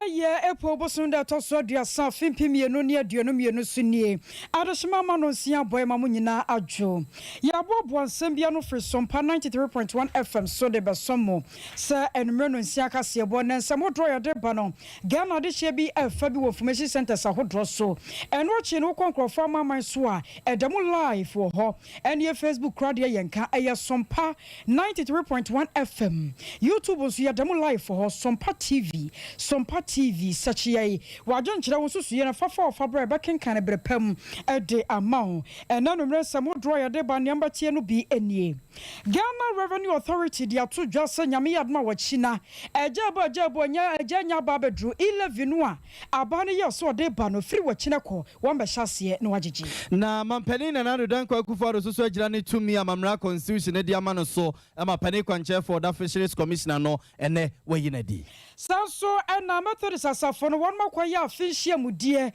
Ɛyɛ April bosom da ɛtɔ so 30 afe 2022 so nie. Adehyema ama no nsia abɔe ma mo nyinaa adwo. Yɛaboaboa nsɛm bi ano firi Sompa 93.1 FM so de bɛsom mo sɛ anwummerɛ no nsia kaseɛbɔ. Na nsɛm hodoɔ a yɛde ba no, Ghana adehyeɛ bi ɛfa bi wɔ information centers ahodoɔ so. Ɛno akyi no wokɔ nkurɔfoɔ amanaman so a, ɛda mu live wɔ hɔ. Ɛneɛ Facebook koraa deɛ yɛnka, ɛyɛ Sompa 93.1 FM. YouTube nso yɛda mu live wɔ hɔ, Sompa TV, Sompa TV. Search yɛn, w'adwenkyerɛ, wo nsusuiɛ no fa fa ɔfa berɛ a yɛbɛkenkan no berɛ pa mu de ama wo. Ɛnnɛ anwummerɛ nsɛm hodoɔ a yɛde ba nea mobɛteɛ no bi nie. Ghana Revenue Authority de ato dwa sɛ Nyame yɛ adom a wɔkyina Agya Abo Agya Abo Anya Agya Anya Aba abɛduru E-Levy no a aban no yɛɛ sɛ ɔde ba no firi wɔkyina kɔ wɔmmɛhyɛ aseɛ na wɔagyegye. Na Mampanin Nana Addo Dankwa Akufo-Addo nso so agyina ne tumi a Amammerɛ Constitution no de ama no so ma Panin Kwankyerɛfoɔ ɔda Fisheries Commissioner no ɛnnɛ wayi no adi. Saa nso na Methodist asafo no wɔnom akɔyɛ afe nhyiamudie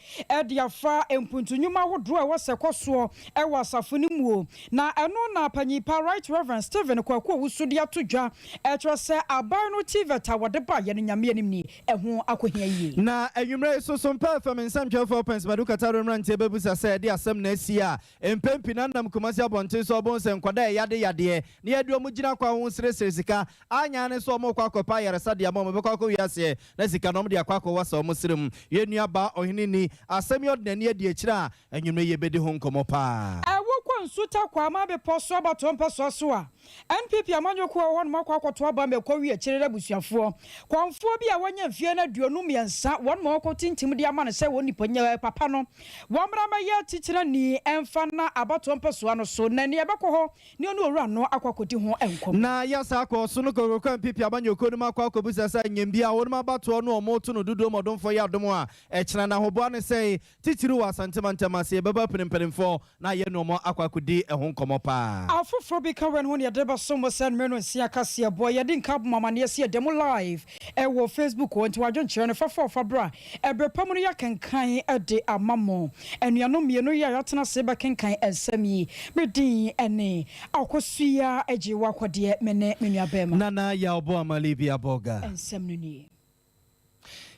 de afa mpuntu nnwuma ahodoɔ a ɛwɔ sɛ ɛkɔ soɔ wɔ asafo no muo. Na ɛno na Panyin pa Right Reverend Stephen Kwaku Owusu de ato dwa ɛkyerɛ sɛ aban no TVET a wɔde baeɛ no Nyame anim ni ɛho akɔhia yie. Na anwummerɛ yi so Sompa FM nsɛmtwerɛfoɔ Prince Madu Kataro mmeranteɛ bɛbisa sɛ ɛde asɛm na asi a mpɛn pii no anam Kumasi abɔnten so a wɔbɛhu sɛ nkwadaa a ɛyade yadeɛ na yɛde wɔn gyina kwan ho sresre sika Anyɛ ara ne sɛ wɔrekɔ akɔpɛ ayaresa de ama wɔn, wɔbɛkɔ akɔwie aseɛ na sika no wɔde akɔ akɔwasa wɔn srɛ mu. Yɛn nuabaa ɔhene ni, asɛm yi ɔde n'ani adi akyire a, anwummerɛ yi yɛbɛdi ho nkɔmmɔ pa ara. Wokɔ Nsuta Kwama Bepɔ so abatoɔ mpɛsoa so a, NPP amanyɔkuo a ɛwɔ hɔnom akɔ akɔto aba ma ɛkɔwie akyire no abusuafoɔ kɔmfoɔ bi a wanya mfeɛ no 53 wɔn ma wɔkɔtintim de ama no sɛ wɔn nipa papa no wɔmmra mmɛyɛ titenani mfa nna abatoɔ mpɛsoa no so na nea ɛbɛkɔ hɔ Ne ɔne owura no akɔ akɔdi ho nkɔmmɔ. Na yɛasan akɔ ɔso no Kokroko NPP amanyɔkuo no mu akɔ akɔbisa sɛ anyɛ bi a wɔnom abatoɔ no wɔn to no dodoɔ mu ɔdomfoɔ yɛ adom a ɛkyena na ahoboa ne sɛe titiriw wɔ Asante mantam ase yɛbɛba apini mpanimfoɔ na yɛne wɔn akɔ akɔdi ɛho nkɔmmɔ paa. Afoforɔ bi ka wɛn ho na yɛde bɛsom mo sɛ mmerɛ no nsia kaseɛbɔ. Yɛde nka abom amaneɛ sɛ yɛda mu live wɔ Facebook hɔ nti w'adwenkyerɛ no fa fa ɔfa bra. Ɛberɛ pa mu no yɛakenkan de ama mo. Anuanom mmienu yi a yɛatena ase rebɛkenkan nsɛm yi, me din ne Akosua Agyewa Kɔdeɛ, me ne me nuabarima. Nana Yaw Boamah Libya Bolga. Nsɛm no nie.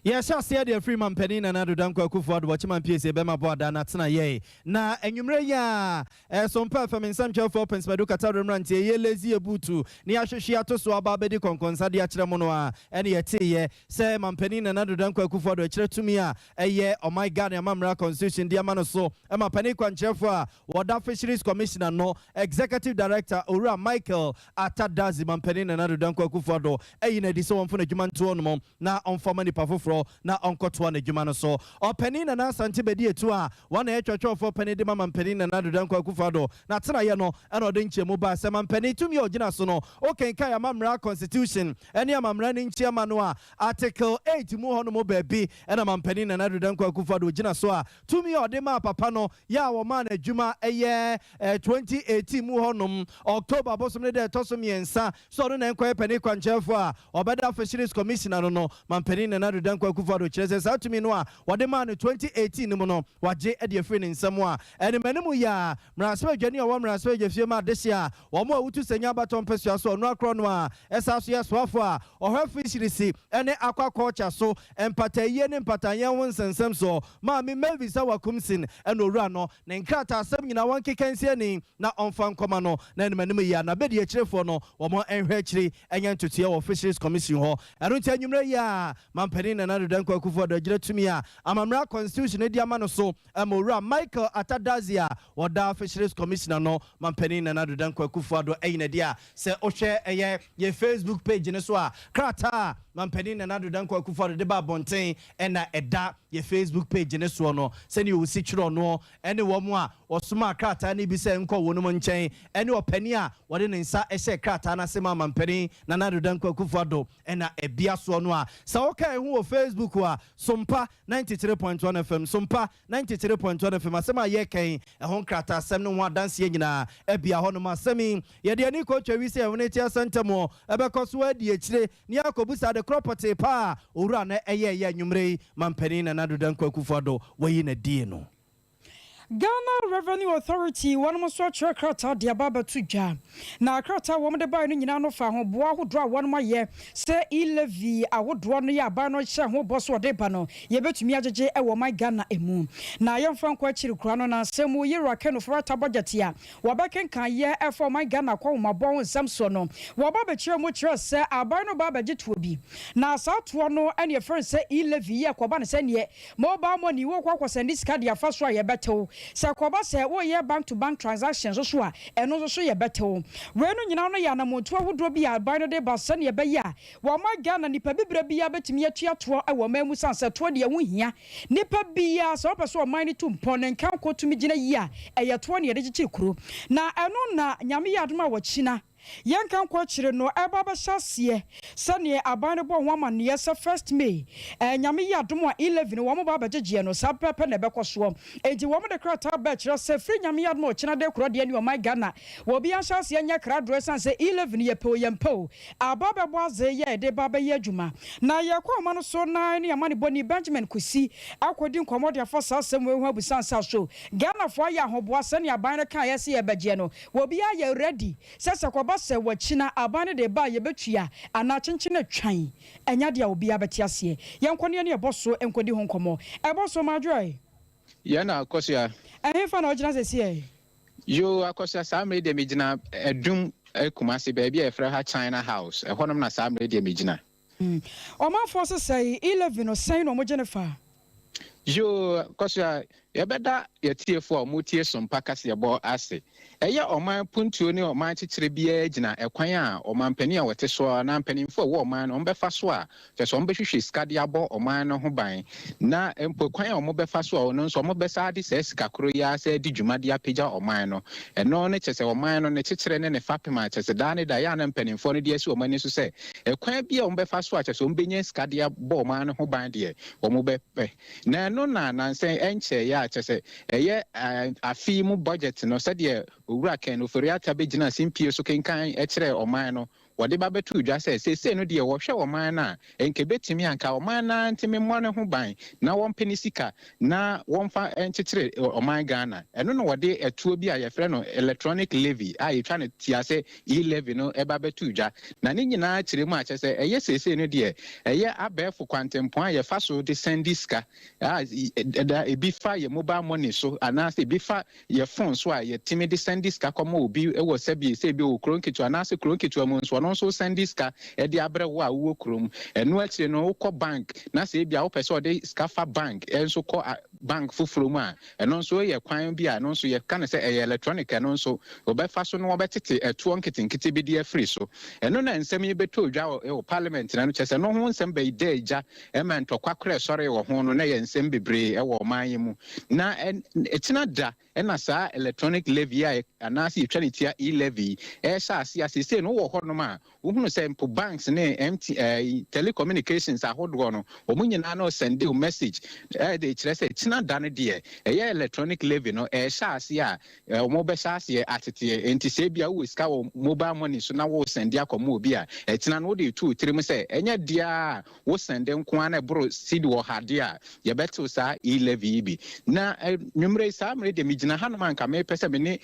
Yɛhyɛ aseɛ de afiri Mampanin Nana Addo Dankwa Akufo Addo Ɔkyeman Piesie Bɛma Boadaa n'atenaeɛ na anwummerɛ yi a ɛso mpa FM nsɛmtwerɛfoɔ Prince Madu Katawere mmeranteɛ yɛ lazy abutu ne yɛahwehwe ato so aba abɛdi kɔnkɔnsa de akyerɛ mo no a ɛne yɛteeɛ sɛ Mampanin Nana Addo Dankwa Akufo Addo akyerɛ tumi a ɛyɛ ɔman Ghana amammra constitution de ama no so ma panin kwankyerɛfoɔ a wɔda Fisheries Commissioner no Executive Director Owura Michael Atta Dadzie. Mampanin Nana Addo Dankwa Akufo Addo ayi no adi sɛ wɔmfa n'adwuma nto hɔnom na ɔmfa ma nipa foforɔ na ɔnkɔtoa n'adwuma no so. Ɔpanin Nana Asante Bediatu a wɔn na ɛyɛ twerɛtwerɛfoɔ panin de ma Mampanin Nana Addo Dankwa Akufo Addo n'atenaeɛ no na ɔde nkyɛmu baa sɛ mampanin tumi a ɔgyina so no wokenkan amammra constitution ne amammra no nkyiama no a Article eight mu hɔ nom baabi na Mampanin Nana Addo Dankwa Akufo Addo gyina so a tumi a ɔde maa papa no yɛ a wɔmaa no adwuma yɛ 2018 mu hɔ nom October bosom ne da ɛtɔ so mmiɛnsa sɛ ɔno na ɛnkɔyɛ panin kwankyerɛfoɔ a ɔbɛda Fisheries Commissioner no no. Mampanin Nana Addo Dankwa Akufo Addo kyerɛ sɛ saa tumi no a wɔde maa no 2018 no mu no wagye de afiri ne nsam a animanimu yɛ a mmarahyɛbadwani a ɔwɔ mmarahyɛbadwafie ma adehye a Wɔn a wotu sɛ nya abatɔ mpasua so ɔno akorɔ no a ɛsan so yɛ soafo a ɔhwɛ fisherisi ne aquaculture so mpataayie ne mpataanyɛ ho nsɛnsɛm soɔ, Maame Mavis Awakumsin ɛna owura no ne nkrataasɛm nyinaa wɔnkeka nsi ani na ɔmfa nkɔma no na anim anim yi a n'abadiakyirefoɔ no wɔn nhwɛ akyiri nyɛ ntotoeɛ wɔ Fisheries Commission hɔ. Ɛno nti anwummerɛ yi a Mampanin Nana Addo Dankwa Akufo-Addo agyina tumi a amammara constitution no de ama no so ma Owura Michael Atta Dadzie a ɔda Fisheries Commissioner no Mampanin Nana Addo Dankwa Akufo-Addo ayi no adi a sɛ wohwɛ ɛyɛ yɛn Facebook page no so a krataa a Mampanin Nana Addo Dankwa Akufo-Addo de ba abɔnten na ɛda yɛn Facebook page no soɔ no sɛdeɛ ɔsi twerɛ noɔ ne wɔn a wɔsomaa krataa no bi sɛ nkɔ wɔnom nkyɛn ne ɔpanin a wɔde ne nsa hyɛɛ krataa no ase maa Mampanin Nana Addo Dankwa Akufo-Addo na ɛbea soɔ no a sɛ woka ɛho wɔ Facebook a Sompa 93.1 FM, Sompa 93.1 FM, asɛm a yɛreka yi, ɛho nkrataasɛm ne ho adanseɛ nyinaa ɛbea hɔnom. Asɛm yi, yɛde ani kɔtwa wi sɛ ɛhone te asɛntɛm ɛbɛkɔ so adi akyire na yɛakɔbusa ade korɔ pɔtee paa a owura no ɛyɛeɛ anwummerɛ yi Mampanin Nana Addo Dankwa Akufo-Addo wayi no adie no. Ghana Revenue Authority wɔnom nso atwerɛ krataa de aba abɛto dwa. Na krataa a wɔn de baeɛ no nyinaa no fa ahoboa ahodoɔ a wɔnom ayɛ sɛ e-levy ahodoɔ no yɛ aban no hyɛ ho bɔ so ɔde ba no yɛbɛtumi agyegye wɔ ɔman Ghana mu. Na yɛmfa nkɔ akyiri koraa no na nsɛm mu Yewura Ken Ofori-Atta budget a wɔbɛkenkan yɛ ɛfa ɔman Ghana akɔnhomabɔ ho nsɛm soɔ no wɔba abɛkyerɛ mu kyerɛ sɛ aban no ba abɛgye toɔ bi. Na saa toɔ no ɛne yɛfrɛ no sɛ e-levy yɛ kɔba no sɛ neɛ mobile money wokɔ akɔsɛnde sika de afa so a yɛbɛtew. Sɛ kɔba sɛ woyɛ bank to bank transaction nso so a, ɛno nso so yɛbɛtew. Wei no nyinaa no yɛ anammɔntuo ahodoɔ bi a aban no de ba sɛneɛ ɛbɛyɛ a wɔma Ghana nipa bibire biara bɛtumi atua toɔ wɔ ɔman mu sane sɛ toɔ deɛ ho hia nipa biara. Sɛ wopɛ sɛ ɔman no tu mpɔn ne nkanko tumi gyina yie a, ɛyɛ toɔ ne yɛde kyekyere kuro. Na ɛno na Nyame yɛ adom a wɔkyina yɛnka nkɔ akyire no ɛba bɛhyɛ aseɛ sɛneɛ aban no bɔ ho amanneɛ sɛ 1 May Nyame yɛ adom a 11 wɔn ba abɛgyegyeɛ no saa pɛpɛ na ɛbɛkɔ soɔ. Enti wɔn de krataa bɛkyerɛ sɛ firi Nyame yɛ adom a ɔkyena de korɔ deɛ ne ɔman Ghana wɔbi ahyɛ aseɛ nyɛ kradoɔ ɛsiane sɛ 11 yɛpɛ o yɛmpɛ o aba bɛbɔ adze yɛ yɛde ba bɛyɛ adwuma. Na yɛkɔ ɔma no so na ne ama ne bɔni Benjamin Kusi akɔdi nkɔmmɔ de afa saa asɛm wei ho abusan sa so Ghanafoɔ ayɛ ahoboa sɛnea aban no kaa yɛsɛ yɛbɛgyeɛ no wɔbi ayɛ ready sɛ kɔba sɛ wɔkyina aban no de ba a yɛbɛtua anaa kyenkyen atwan ɛnya deɛ a obiara bɛte aseɛ. Yɛnkɔ ne ɛne ɛbɔ so nkɔdi ho nkɔmmɔ. Ɛbɔ so madwerɛ. Yɛn na Akɔsoa. Ɛhefa na ɔgyina sɛsiɛ? Yo, Akɔsoa, saa mmerɛ deɛ megyina Ɛdum Kumase baabi a yɛfrɛ ha China House ɛhɔnom na saa mmerɛ deɛ megyina. Ɔmanfoɔ so sɛ 11 no sɛn na ɔmogye ne fa? Yo, Akɔsoa, yɛbɛda yɛtiefoɔ a ɔmotie Sompa kaseɛbɔ ase. Ɛyɛ ɔman puntuo ne ɔman kyekyere biara gyina ɛkwan a ɔman panin a wɔte soɔ na mpanimfoɔ a ɛwɔ ɔman no ɔmbɛfa so a kyerɛ sɛ ɔmbɛhwehwɛ sika de abɔ ɔman no ho ban, na mpo kwan a ɔmobɛfa so a ɔno nso ɔmobɛsa de saa sika koro yi ara sɛ de dwuma de apagya ɔman no. Ɛno ne kyerɛ sɛ ɔman no ne kyekyere ne ne fapem a kyerɛ sɛ daa ne da yɛ a na mpanimfoɔ no de asi ɔman ani so sɛ ɛkwan bi a ɔmobɛfa so a kyerɛ sɛ ɔmbɛnya sika de abɔ ɔman no ho ban deɛ ɔmobɛpɛ. Na ɛno na nansɛn ɛnkyɛeɛ a kyerɛ sɛ ɛyɛ afe mu budget no, sɛdeɛ Owura Ken Ofori-Atta bɛgyina simpie so kenkan kyerɛ ɔman no, wɔde ba bɛto dwa sɛ seesei no deɛ wɔhwɛ ɔman no a nka bɛtumi anka ɔman no ntumi mmɔ ne ho ban na wɔmpɛ ne sika na wɔmfa nkyekyere ɔman Ghana. Ɛno na wɔde ɛtoɔ bi a yɛfrɛ no electronic levy a yɛtwa no tia sɛ e-levy no ɛba bɛto dwa. Na ne nyinaa kyerɛ mu a kyerɛ sɛ ɛyɛ seesei no deɛ ɛyɛ abɛɛfo kwantempɔn a yɛfa so de sɛnde sika a ɛda ebi fa yɛ mobile money so anaasɛ ebi fa yɛ phone so a yɛtumi de sɛnde sika kɔma obi wɔ sɛbi sɛ ebi wɔ kuro nketewa anaasɛ kuro nketewa mu nso ɔno nso sɛnde sika ɛde abrɛ wo a wowɔ kurom. Ɛno akyire no wokɔ bank na sɛ ebi a wopɛ sɛ ɔde sika fa bank ɛnso kɔ bank foforɔ mu a, ɛno nso yɛ kwan bi a ɛno nso yɛka no sɛ ɛyɛ electronic. Ɛno nso wɔbɛfa so na wɔbɛtete ɛtoɔ nketenkete bi de afiri so. Ɛno na nsɛm yi bɛtɔ dwa wɔ parliament na no kyerɛ sɛ no ho nsɛm bɛyi da agya ɛma ntɔkwa korɛ sɔre wɔ ho no na yɛ nsɛm bebree ɛwɔ ɔman yi mu. Na ɛkyina da ɛna saa electronic levy a anaasɛ yɛtwa ne tia e-levy ɛhyɛ ase a seesei no wowɔ hɔnom a wohunu sɛ mpo banks ne mt telecommunications ahodoɔ no wɔn nyinaa no send wo message ɛde kyerɛ sɛ kyina da no deɛ ɛyɛ electronic levy no ɛhyɛ ase a wɔn bɛhyɛ aseɛ ateteɛ. Nti sɛ ebia wowɔ sika wɔ mobile money so na wo send akɔma obi a, ɛkyina no wode tu tirim sɛ ɛnyɛ deɛ a wo send nko ara na ɛboro sidi wɔ ha deɛ a yɛbɛtew saa e-levy yi bi. Na nwummerɛ saa mmerɛ deɛ megyina hanom a nka mepɛ sɛ me ne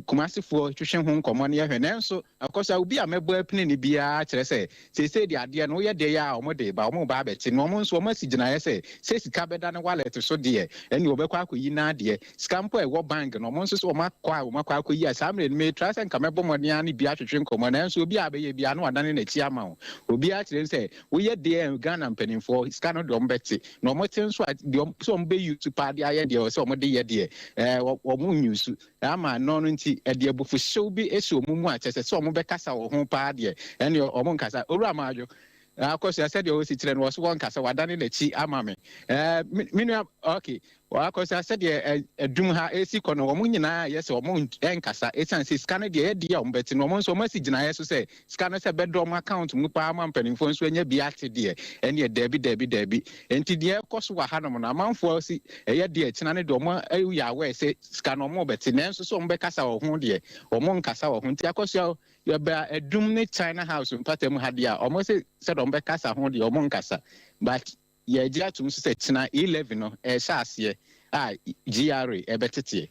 Kumasefoɔ twehwe ho nkɔmmɔ no yɛhwɛ, nanso akɔso obi a mɛbɔ apini ne biara kyerɛ sɛ seesei deɛ adeɛ no woyɛ deɛ yɛ a ɔmo de ba ɔmo ba abɛkye na ɔmo nso ɔmo asi gyinaeɛ sɛ sika bɛda ne wallet so deɛ ɛne wɔbɛkɔ akɔyi n'adeɛ. Sika mpo a ɛwɔ bank no ɔmo nso so ɔmo akɔ a ɔmo akɔ akɔyi a saa mmerɛ no metra sɛ nka mɛbɔ mmɔden ne bi atwetwe nkɔmmɔ, nanso obi a bɛyɛ bi ano adane n'akyi ama wo. Obiara kyerɛ sɛ woyɛ deɛ Ghana mpanimfoɔ sika no deɛ ɔmo bɛte na ɔmo te nso a deɛ sɛ ɔmo bɛyi su paa de ayɛ deɛ sɛ ɔmo de yɛ deɛ ɔmo nyusu ama no no nti ɛde abufuhyew bi esi ɔmo mu a kyerɛ sɛ ɔmo bɛkasa wɔ ho paa deɛ ɛne ɔmo nkasa. Owura Maadwo Akɔsua, sɛdeɛ ɔsi kyerɛ no wɔ so wɔnkasa, wadane n'akyi ama me. Me nua, okay, Akɔsua, sɛdeɛ ɛdum ha esi kɔ no, wɔn nyinaa yɛ sɛ wɔn nkasa esiane sɛ sika no deɛ ɛyɛ deɛ a wɔn bɛte no, wɔn nso wɔn asi gyinaeɛ so sɛ sika no sɛ bɛdɔ wɔn account mu paa ma mpanimfoɔ nso anya bi ate deɛ ɛneɛ daabi daabi daabi. Nti deɛ ɛkɔ so wɔ hanom no, amanfoɔ si ɛyɛ deɛ kyena no deɛ wɔn ayɛ aware sɛ sika no wɔn bɛte, nanso sɛ wɔn bɛkasa wɔ ho deɛ wɔn nkasa wɔ ho. Nti Akɔsua, yɛbɛ Ɛdum ne China House mpata mu ha deɛ a wɔn sɛ sɛdeɛ wɔn bɛkasa ho deɛ wɔn nkasa, but yɛgye atum so sɛ kyena 11 no ɛhyɛ aseɛ. a GRA ɛbɛteteɛ.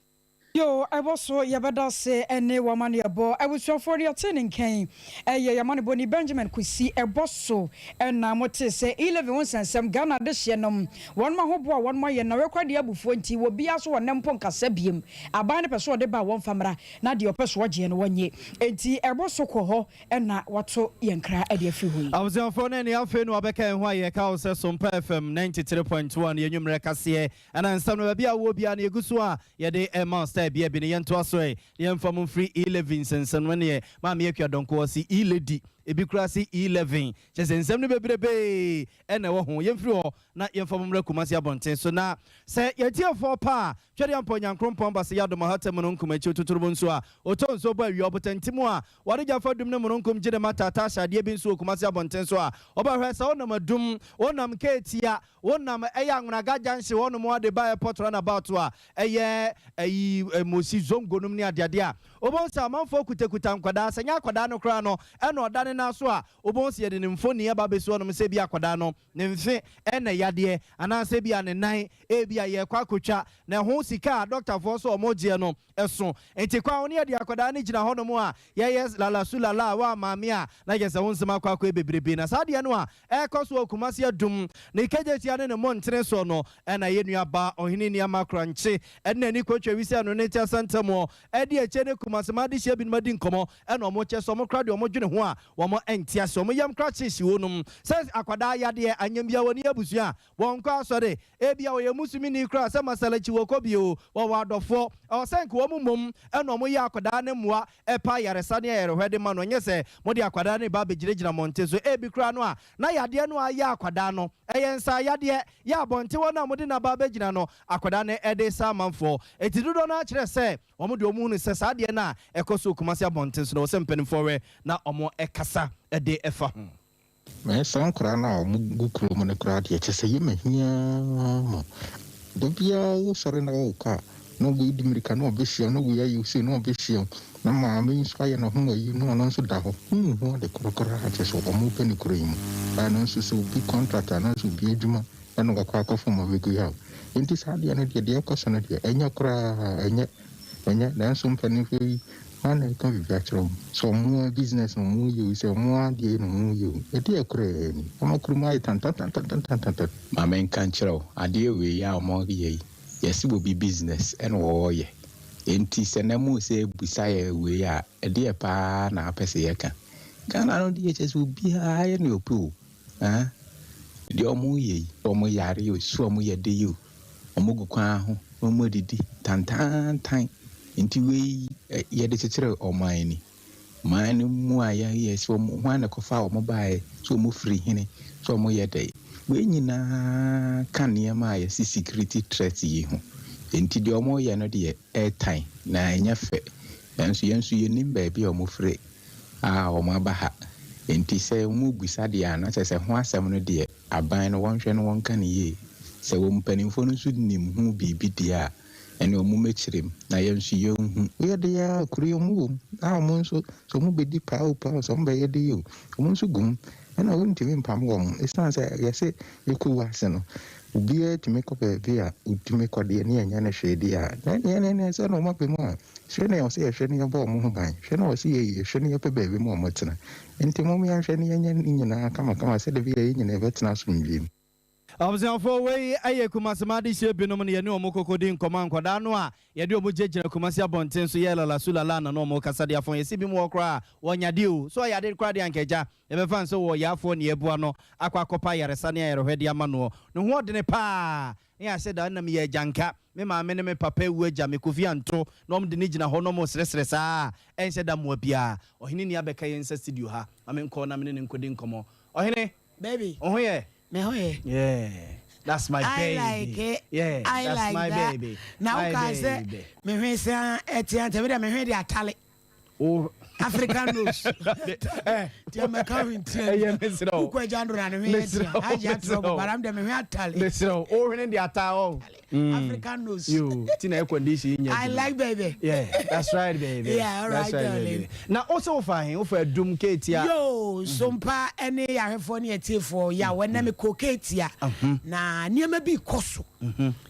Yoo ɛbɔ so yɛbɛda ase ne w'amaneɛbɔ abusuafoɔ deɛ ɔtee ne nka yi ɛyɛ y'amanebɔni Benjamin Kwesi ɛbɔ so na motee sɛ E-levy ho nsɛnsɛm Ghana adehyeɛ nom wɔnom ahoboa a wɔnom ayɛ na wɛkora deɛ abufuo nti wɔbiara so wɔ nɛ mpo nkasa biem aban no pɛ so ɔde ba a wɔmfa mmra na deɛ ɔpɛ so ɔgyeɛ no wɔnye enti ɛbɔ so kɔ hɔ na wato yɛn kra de afiri hɔ yi. Abusuafoɔ no ɛne afei na wabɛka yɛn ho a yɛka wo sɛ Sompa FM 93.1 yɛn nwummerɛ kaseɛ ɛna nsɛm no baabi a wowɔ biara no yɛgu so a yɛde rema wo style bia bi no yɛntoa so ɛ na yɛmfa mo mfiri E-levy nsɛnsɛm no ɛneɛ Maame Akua Donkor ɔse E-lady ebi koraa se E-levin kyerɛ sɛ nsɛm no bebrebee ɛna ɛwɔ ho yɛmfiri hɔ na yɛmfa mo mmra Kumasi abɔnten so na sɛ yɛtiefoɔ pa a Twedeampɔ Nyankrompɔn Base Yadom Ɔhata Mununkum Akyiw Totorobɔ Nsuo a Ɔtɔ Nsuo Bɔ Awia Ɔbotantim a Wɔde Gya Fa Dum Ne Mununkum Gye Ne Ma Taataa Hyɛ Adeɛ Bi Nso Wɔ Kumasi Abɔnten So a Wobɛhwɛ Sɛ Wonam Adum Wonam Keetia Wonam Ɛyɛ Anwonaga Junction Hɔnom Ade Ba Airport Runabout a Ɛyɛ Ayi Mosi Zongo Nom Ne Adeade a Wobɛhu Sɛ Amanfoɔ Kutakuta Nkwadaa Sɛ Nyɛ Akwadaa No Koraa No Ɛna Ɔda Ne Nan So a Wobɛhu Sɛ Yɛde Ne Mfoni Aba Abɛsi Hɔnom Sɛ Ebia Akwadaa No Ne mfe na yadeɛ anaasɛ ebia ne nan ebia yɛrekɔ akɔtwa na ɛho sika a dɔktafoɔ nso wɔgyeɛ no so. Nti kwan wo ne yɛde akwadaa no gyina hɔnom a yɛyɛ lalasu lala a woa maame a na kyerɛ sɛ wo nsɛm akɔ akɔyɛ bebrebe. Na saa adeɛ no a ɛrekɔ so wɔ Kumasi Adum ne Kejetia ne ne mmɔntene soɔ no na yɛn nua baa Ɔhene Nneɛma Korankye de n'ani kɔtwa wisi ano ne Ntease ntamuɔ de akyire ne Kumasi ma adehyeɛ binom adi nkɔmmɔ na wɔkyɛ sɛ wɔn koraa deɛ wɔdwene ho a Wɔn nte ase, wɔn yam koraa hyehye wɔnom sɛ akwadaa yadeɛ, anyɛ bia wɔnni abusua, wɔnkɔ asɔre, ebia wɔyɛ muslimini koraa sɛ masalakyi wɔkɔ bi oo, wɔwɔ adɔfoɔ, ɛwɔ sɛ nka wɔn mmom na wɔn yɛ akwadaa no mmoa ɛpɛ ayaresa ne ayarehwɛ de ma no, ɛnyɛ sɛ mode akwadaa no reba abɛgyinagyina mmɔnten so, ebi koraa no a na yadeɛ no a ayɛ akwadaa no ɛyɛ nsaa yadeɛ, yɛ abɔnten hɔ no a mode no aba abɛgyina no akwadaa no ɛde sa amanfoɔ, enti dodoɔ no ara kyerɛ sɛ Wɔn deɛ wɔhunu sɛ saa adeɛ no a ɛkɔ so wɔ Kumasi abɔnten so no, ɛwɔ sɛ mpanimfoɔ wɛ na wɔkasa de fa ho. Me saa nkwadaa no a wɔn gu kurom no koraa deɛ kyɛ sɛ yɛ ma hia mo. Da biara wo sɔre na wo kɔ a na wei di mirika na ɔbɛhyia na wei ayɛ sei na ɔbɛhyia na maame yi nso ayɛ ne ho ayi na ɔno nso da hɔ. Wonhu ade korɔ koraa kyɛ sɛ wɔn pɛ ne kuro yi mu. Ɛno nso sɛ obi contract anaasɛ obi adwuma ɛna wakɔ akɔfom abɛgu yaw. Enti saa adeɛ no deɛ, deɛ ɛrekɔ so no deɛ, ɛnyɛ koraa, ɛnyɛ, ɛnyɛ. Nanso mpanimfoɔ yi, hwan na ɛreka biribi akyerɛ wɔn? Sɛ wɔn ara business na wɔreyɛ o, sɛ wɔn ara adeɛ na wɔreyɛ o, ɛdeɛ koraa ni. Wɔn kurom ayɛ tantantantantantantan. Ma menka nkyerɛ wo, adeɛ wei a wɔreyɛ yi, yɛse obi business na wɔreyɛ. Enti sɛ na mose bisa yɛ wei a, ɛdeɛ paa na wopɛ sɛ yɛka? Ghana no deɛ kyerɛ sɛ obiara yɛ nea ɔpɛ o. Aa deɛ ɔmo yɛ yi, ɔmo yare o, su ɔmo yɛ de yi o, ɔmo gu kwan ho na ɔmo adidi tantaantan. Nti wei yɛde kyekyere ɔman ni. Man no mu a yɛyɛ sɛ ɔmo, hwan na ɛkɔfaa ɔmo baeɛ, sɛ ɔmo firi hene, sɛ ɔmo yɛ dɛn. Wei nyinaa ka nneɛma a yɛse security threat yi ho. Nti deɛ ɔmo yɛ no deɛ ɛɛtan na ɛnyɛ fɛ. Nanso yɛn nso yɛnnim baabi a ɔmo fire. a wɔaba ha. Enti sɛ wɔrebisa deɛ a, na kyerɛ sɛ ho asɛm no deɛ, aban no wɔnhwɛ na wɔnka no yie. Sɛ wɔn mpanimfoɔ no nso nim ho biribi deɛ a, ɛnneɛ wɔmmɛkyerɛ mu na yɛn nso yɛnhu. Woyɛ dɛ ara kuro yi wɔn wɔ mu a wɔn nso sɛ wɔn bɛdi paa o paa o sɛ wɔn bɛyɛ dɛ o wɔn nso gu mu ɛna wontumi mpam wɔn ɛsiane sɛ yɛse yɛkɔ ase no obiara tumi kɔ baabi a otumi kɔ deɛ ne yɛnyɛ no hwee deɛ a na ɛneɛ ne ne sɛ na wɔn apɛ mu a Hwɛ na ɔsɛ yɛhwɛ na yɛbɔ wɔn ho ban. Hwɛ na ɔsɛ yɛhwɛ na yɛpɛ baabi ma wɔtena. Enti mom yɛnhwɛ na yɛnyɛ ne nyinaa kamakama sɛdeɛ ɛbɛyɛ a yɛn nyinaa yɛbɛtena asomdwoeɛ mu. Abusuafoɔ, wei yɛ Kumasi adehyeɛ binom na yɛne wɔn kɔkɔdi nkɔmmɔ a nkwadaa no a yɛde wɔn gyinagyina Kumasi abɔnten so yɛ lala su lala na na wɔn rekasa de afɔn. Yɛse binom wɔ hɔ koraa a wɔnya adeɛ o, sɛ ɔyɛ ade koraa deɛ anka agya yɛbɛfa no sɛ ɔwɔ yaafoɔ na yɛboa no akɔ akɔpɛ ayaresa ne ayarehwɛ de ama noɔ. Ne ho ɔdene paa na yɛahyɛ da na meyɛ agyanka. Me maame ne me papa awu agya me, Kofi Anto, na wɔn de no gyina hɔ na wɔresrɛsrɛ saa a, ɛnhyɛ da mmoa biara. Ɔhene ni abɛka yɛn nsa studio ha. Ma menkɔ na me ne no nkɔdi nkɔmmɔ. Ɔhene, Baby, wo ho yɛ? Me ho yɛ. Yeah, that's my I baby. like it. Yeah, I that's like my that. baby. Na My wokaa sɛ baby. me hwe saa ɛtea nti me deɛ me hwe de atale. Wo. African nose. Tiɛ mɛka hwi ntia. Ɛyɛ mesrɛ wo. Wokɔ agya ndora ne hwene Mesrɛ tia. wo, Agye atorɔ mesrɛ wo. bara m dɛ me hwene atale. Mesrɛ wo, wo hwene de ataa hɔ. African nose. Yo, ti na air condition yi nyɛ I adwuma. like baby. Yeah, that's right baby. Yeah, all That's right, right darling. baby. Na wo sɛ wofa he? Wofa Adum Ketia? Yo, Sompa ɛne ahwɛfoɔ ne atiefoɔ yaw ɛnɛ mekɔ Ketia na nneɛma bi kɔ so.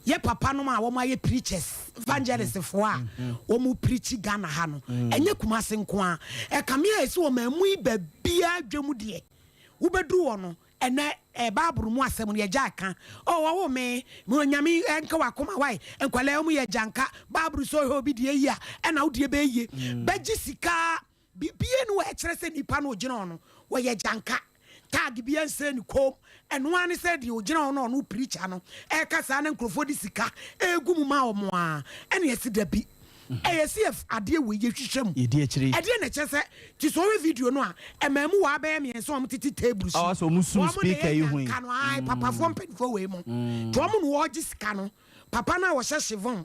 Yɛ papa nom a wɔn ayɛ preachers, evangelist foɔ a wɔn preach Ghana ha no, ɛnyɛ Kumasi nko a, ɛkame a ɛsi wɔn amu yi baabiara dwam deɛ wobɛduru hɔ no, ɛnɛ eh, Bible mu asɛm no yɛgya ka. Oh, wɔwo me, me onyame nka wakoma wae, nkwadaa wɔn yɛ gyanka, Bible sɛ ɔhwɛ obi deɛ yie a, ɛna wo deɛ bɛyɛ yie. Bɛgye sika, bibie no wɔ ɛkyerɛ sɛ nipa no ogyina hɔ no, wɔyɛ gyanka. Tag bi ɛnsɛ ne kom, ɛno ara ne sɛ deɛ ogyina hɔ no ɔno preacher no ɛka saa na nkurɔfoɔ de sika ɛgu mu ma wɔn a, ɛna yɛsi dabi. Ɛyɛ sɛ yɛ adeɛ wei yɛhwehwɛ mu. Yɛdi akyire. Ɛdeɛ na ɛkyerɛ sɛ te sɛ ɔhwɛ video no a, ɛmaa mu waa bɛyɛ mmiɛnsa wɔn tete table so. Awa sɛ wɔn sum Wɔn na speaker ɛyɛ yi ho yi. nyanka no, ae, papafoɔ mpanimfoɔ wei mu. Nti wɔn na wɔregye sika no. Papa no a wɔhyɛ chiffon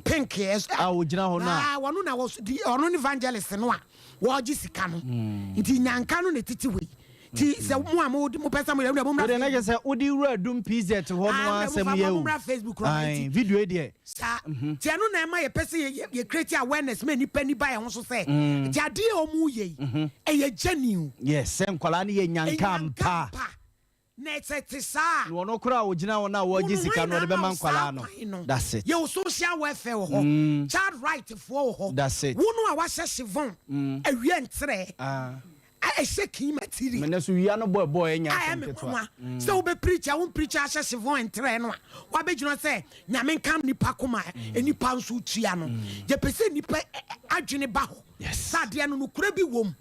pink ɛ, A ɔgyina hɔ no a. Aa, wɔn na wɔ, di, ɔno ne evangelist no a wɔregye sika no. Nti nyanka no na ɛtete hɔ yi. Ti sɛ mo a mo mo pɛ sɛ mo yɛ mo mmra. Wode na kyerɛ sɛ wode wura dum PZ hɔ no ah, asɛm yɛ o. Mo mmra Facebook rɔ. Ayi video yi deɛ. Saa. Mhm. Ti ɛno na ɛma yɛ pɛ sɛ yɛ yɛ create awareness ma nipa ni ba yɛn ho so sɛ. Mm. Ti adeɛ a wɔn yɛ yi. Mhm. Ɛyɛ genuine. Yes, sɛ nkwadaa no yɛ nyanka mpa. Na sɛ ɛte saa a. Na ɔno koraa a ɔgyina hɔ no a ɔregye sika no ɔde bɛma nkwadaa no. That's it. Yɛwɔ social welfare wɔ hɔ. Child right foɔ wɔ hɔ. That's it. Wo no a wahyɛ chiffon, awia ntrɛ, a ɛhyɛ kin material. Mene so wia no bɔ ɛbɔ ɛnya A asɛm ɛme ketewa. nwanwa sɛ wobɛ preach a wo preach ahyɛ chiffon ntrɛ no a wabɛgyina sɛ Nyame nka nipa koma a nipa nso tua no. Yɛpɛ sɛ nipa adwene ba hɔ. Sɛ adeɛ no nokorɛ bi wom.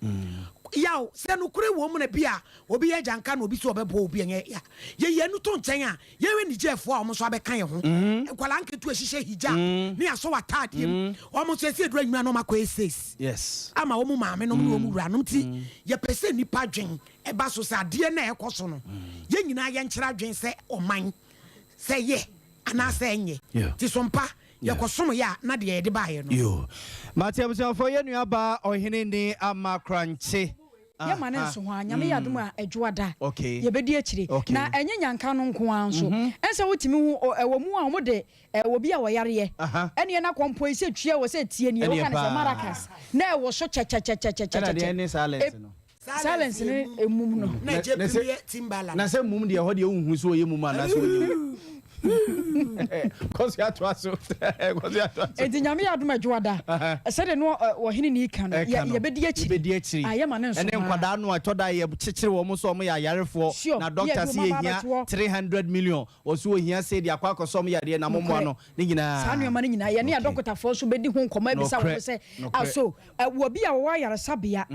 Yaw sɛ nokorɛ wom na bi a Obi yɛ agyanka na obi sɛ ɔbɛboa obi ɛnyɛ ya. Yɛyi ɛno to nkyɛn a, yɛhwɛ Nigerfoɔ a wɔn nso abɛka yɛn ho. Nkwadaa nketewa ɛhyehyɛ hijab ne asɔ wɔ ataadeɛ mu. Wɔn nso ɛsɛ ɛduru anwummerɛ a na wɔn akɔ essays ama wɔn maame nom ne wɔn wura nom. Nti yɛpɛ sɛ nnipa dwen ɛba so sɛ adeɛ no a ɛkɔ so no, yɛn nyinaa yɛnkyerɛ adwen sɛ ɔman sɛ ɛyɛ anaasɛ ɛnyɛ. Nti so mpa yɛkɔsom yɛ a na deɛ yɛde baeɛ no. Yoo. Mate abusuafoɔ yɛn nua baa ɔhene ni ama korankye. Yɛ ma no nso ho a, Nyame yɛ adom a Adwoada Okay. yɛbɛdi akyire. Okay. Na ɛnyɛ nyanka no nko ara nso. Ɛnsɛ wotumi hu o, ɛwɔ mu a wɔde ɛ, obi a ɔyareɛ, ɛneɛ na kɔmpɔ yi sɛ tua wɔ sɛ tie nie, Ɛneɛ woka no sɛ paa. maracas, na ɛwɔ so Ɛna deɛ kyɛkyɛkyɛkyɛkyɛkyɛ. ɛne silence no. Silence ne emum no. Na ɛgye Na sɛ- pim yɛ Timbaland. Na sɛ mum deɛ ɛhɔ deɛ wonhu sɛ ɔyɛ mum anaasɛ ɔnyɛ mum. Kɔ so atoa so. Kɔ so atoa so. Enti Nyame yɛ adom a Dwoada, sɛdeɛ no ɔhene ni ka no, Ɛka no. yɛbɛdi akyiri. Yɛbɛdi akyiri. Ah, yɛma no nso Ɛne paa. nkwadaa no a ɛtɔ da a yɛkyekyere wɔn sɛ wɔyɛ ayarefoɔ, Sure, na yɛ doctor de se wɔn aba yɛhia abɛtoɔ. 300 million, ɔse ɔhia sei de akɔ akɔsɔ wɔn yareɛ na mommoa Nokorɛ. no, ne nyinaa. Saa nneɛma no nyinaa, yɛne adɔkotafoɔ nso bɛdi ho nkɔmmɔ abisa Nokorɛ, wɔn sɛ, nokorɛ. aso wɔ bi a wɔwɔ ayaresabea,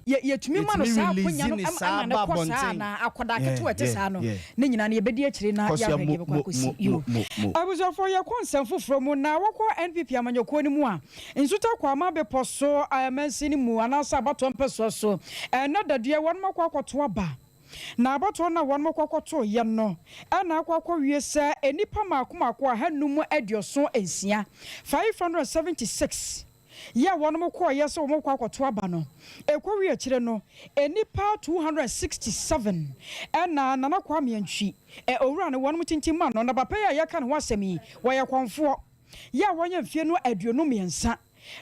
yɛ yɛtumi ma no Yɛtumi saa release akonya no ne ma saa ma no ba kɔ saa abɔnten. anaa akwadaa Yeah, ketewa a ɛte yeah, saa no, yeah. ne nyinaa no yɛbɛdi akyire na Kɔsua yɛahwɛ mo deɛ ɛbɛkɔ mo akɔsi. mo Yo. mo mo. Abusuafoɔ yɛkɔ nsɛm foforɔ mu na wɔkɔ NPP amanyɔkuo no mu a, Nsuta Kwama bepɔ so mansini mu anaasɛ abatoɔ mpɛsoa so ɛnnɛ dadeɛ wɔnom akɔ akɔto aba. Na abatoɔ no a wɔnom kɔ kɔtoeɛ no na akɔ akɔwie sɛ nnipa mmaako mmaako 576, 576, yɛ a wɔnom kɔeɛ sɛ wɔn rekɔ akɔto aba no. Ɛkɔwie akyire no, nnipa 267 na Nana Kwame Antwi, owura no, wɔnom tintim ma no. Na papa yi a yɛreka ne ho asɛm yi, wɔyɛ kɔmfoɔ yɛ a wanya mfeɛ no 53.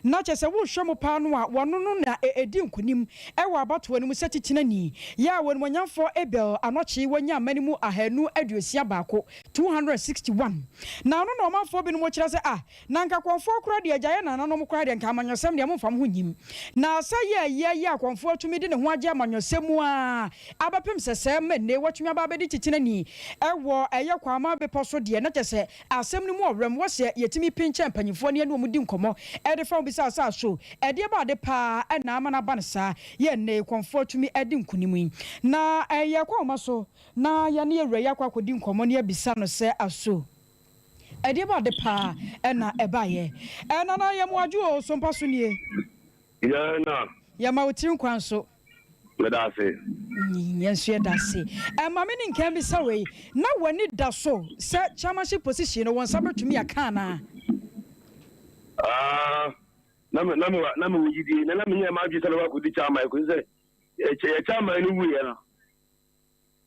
Na kyerɛ sɛ wohwɛ mu paa no a, wɔno no na ɛdi nkonim wɔ abatoɔ no mu sɛ titenani. Yɛ a Onimuonyamfoɔ Abel Anɔkye wanya mma no mu 261, 261. Na ɔno na ɔmanfoɔ binom kyerɛ sɛ, ah, na anka akɔmfoɔ koraa deɛ agya yɛ nananom koraa deɛ nka amanyɔsɛm deɛ momfa mo ho nnyim. Na sɛ yɛ yɛ yɛ akɔmfoɔ atumi de ne ho agye amanyɔsɛm mu ara abɛpem sɛsɛɛ ma nnɛ watumi aba abɛdi titenani wɔ ɛyɛ Kwama bepɔ so deɛ, na kyerɛ sɛ Asɛm no mu ɔwerɛm wɔ sɛ yɛtumi pinkyɛn mpanyimfoɔ ne yɛne wɔn di nkɔmmɔ de fa ho bisa sɛ, So ɛdeɛ ba ade paa na ama no aba no saa? Yɛn nnɛ yi kɔmfoɔ atumi adi nkonim yi, na yɛrekɔ ahoma so na yɛne yɛn wura yi akɔ akɔdi nkɔmmɔ na yɛabisa no sɛ, Aso ɛdeɛ ba ade paa na ɛbaeɛ? Nana Yɛmoadwo o, so mpa so nie? Yɛn na. Yɛma wo tiri nkwa nso. Meda ase. Yɛn nso yɛda ase. Ma me ne nkan bisa wei, na w'ani da so sɛ chairmanship position no wo nsa bɛtumi aka anaa? Ah, Na me na me na mewɔ gyidie na na menyɛɛ m'adwene sɛ mɛkɔ akɔdi chairman kɔsi sɛ yɛ chairman no wuiɛ no.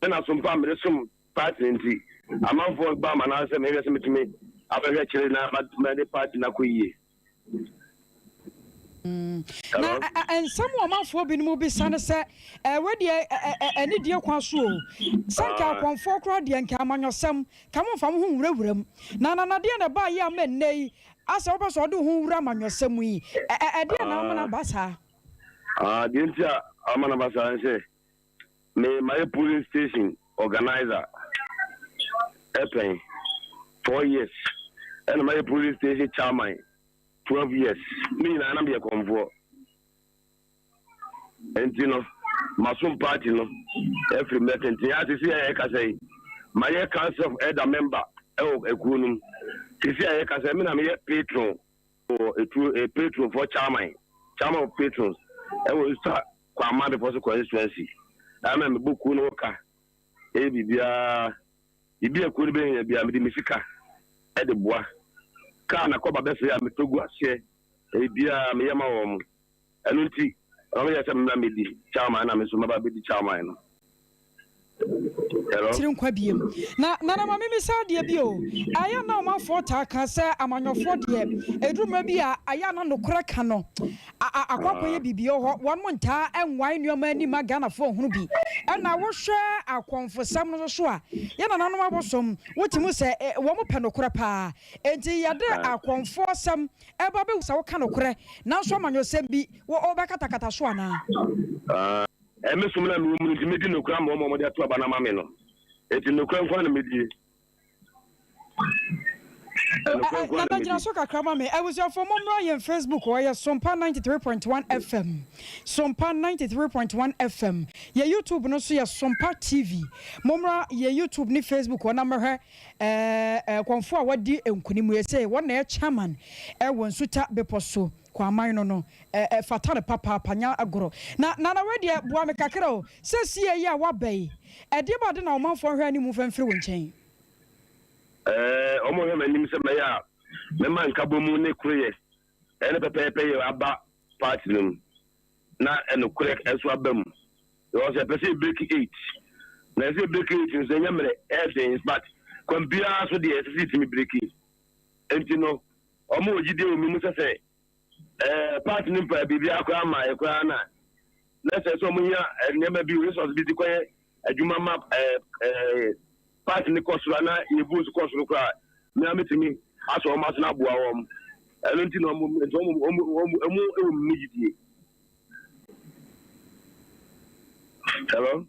Ɛna som pa a mede som party no nti, amanfoɔ ba ma anaasɛ mehwɛ sɛ metumi abɛhwɛ kyere na mede party no akɔ yie. Na nsɛm a ɔmanfoɔ binom bisa ne sɛ, Wei deɛ anidie kwan so o, sɛ nka akɔmfoɔ koraa deɛ nka amanyɔsɛm, ka momfa mo ho nwurawura mu. Na Nana deɛ na ɛbaeɛ ama nnɛ yi asɛ wopɛ sɛ ɔde wo ho wura amanyɔsɛm mu yi, ɛdeɛn na ama no aba saa? Deɛ nti a ama no aba saa ne sɛ, Me mayɛ polling station organiser ɛpɛn 4 years, ɛna mayɛ polling station chairman 12 years. Ne nyinaa na meyɛ kɔmfoɔ, nti no masom party no ɛfiri mmerɛ tenten a. Sisi a yɛkasa yi, mayɛ council of elder member ɛwɔ ekuo no mu. Sisi a yɛkasa yi, me na meyɛ patron wɔ etuo patron for chairman of patrons ɛwɔ Nsuta Kwaman Bepɔ so constituency. Ɛna mebɔ kuo no ho ka, ɛyɛ biribiara, biribi a kuo no bɛhia biara, mede me sika ɛde boa. Kaa na kɔba bɛsɛe a, metɔ gu aseɛ, ɛyɛ biara meyɛ ma wɔn mo. Ɛno nti ɛma meyɛ sɛ mmra mɛdi chairman, na me nso mɛba bɛdi chairman no. Hello? Tiri nkwa biem na Nana, ma memisa adeɛ bi o. Ɛyɛ na ɔmanfoɔ taa ka sɛ amanyɔfoɔ deɛ, ɛduru mmerɛ bi a, ayɛ na nokorɛ ka no akɔ akɔyɛ biribi wɔ hɔ, wɔn mo ntaa nwae nneɛma anim ma Ghanafoɔ hunu bi. Ɛna wohwɛ akɔmfosɛm no so a, yɛ nananom abosom wotumi sɛ wɔn mo pɛ nokorɛ paa, enti yɛde akɔmfoɔ sɛm ɛba bɛwu sɛ woka nokorɛ nanso amanyɔsɛm bi wɔbɛkatakata so anaa? Ɛme som na mewɔ mu no nti, mɛdi nokorɛ ama wɔn a wɔde ato aba no ama me no. Enti nokorɛ nko ara na mɛdie. Nokorɛ nko ara na Nana, gyina mɛdi. So kakra ma me. Abusuafoɔ, mommra yɛn Facebook hɔ, yɛ Sompa 93.1 FM, Sompa 93.1 FM. Yɛ YouTube no nso yɛ Sompa TV. Mommra yɛn YouTube ne Facebook hɔ na mmɛhwɛ kɔmfoɔ a wadi nkonim yi sɛ wɔn na yɛ chairman ɛwɔ Nsuta Bepɔ so Kwaman no, ɛfata no papaapa, nya agorɔ. Na Nana, wei deɛ boa me kakra o. Sɛ sie yi a waba yi, ɛdeɛ ba de na ɔmanfoɔ hwɛ anim fa mfiri wo nkyɛn? Wɔn hwɛ m'anim sɛ mɛyɛ a mɛma nkabɔ mu ne koroyɛ ɛne pɛpɛɛpɛ yɛ aba party no mu, na ɛnokorɛ ɛso aba mu, because ɛpɛ sɛ break eight, na ɛsɛ break eight nso ɛnyɛ mmerɛ, ɛyɛ but kwan biara so deɛ, ɛsɛ sɛ ɛtumi break. Nti no wɔn wɔ gyidie wɔ mi mu sɛ party no mpa biribiara koraa ma yɛ koraa na sɛ wɔn hia nneɛma bi, resource bi de kɔyɛ adwuma ma ɛɛ ɛɛ party no kɔ soro ana yɛ vote kɔ soro koraa, mmea metumi asɔ wɔn aso na aboa wɔn. Ɛno nti na wɔn nti wɔn wɔ mu gyidie. Hello?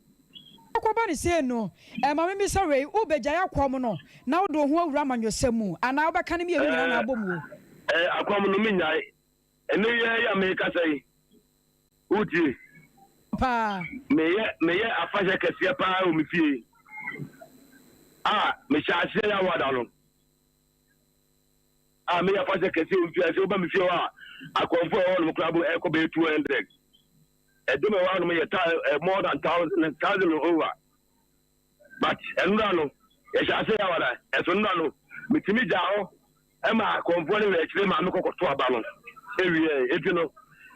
Akɔba ne sei no, ɛma me bisa wei: wobɛgyae akɔm no na wode wo ho awura amanyɔsɛm mu, anaa wobɛka no mmienu nyinaa na abɔ mu o? Akɔm no menyae. Ɛne yɛ a mekasa yi, wotie? Paa. Meyɛ afahyɛ kɛseɛ paa wɔ me fie a mehyɛ aseɛ yɛ awada no a, meyɛ afahyɛ kɛseɛ wɔ me fie a sɛ woba me fie hɔ a, akɔmfo a ɛwɔ nom koraa bo ɛkɔ bɛyɛ 200. Ɛdɔm a ɛwɔ hanom yɛ ta more than thousand, thousand and over. But ɛnora no yɛhyɛ ase yɛ awada, ɛso nnora no metumi gyaa hɔ ɛma akɔmfoɔ no wɔ akyire ma mekɔkɔto aba no ewie. Eti no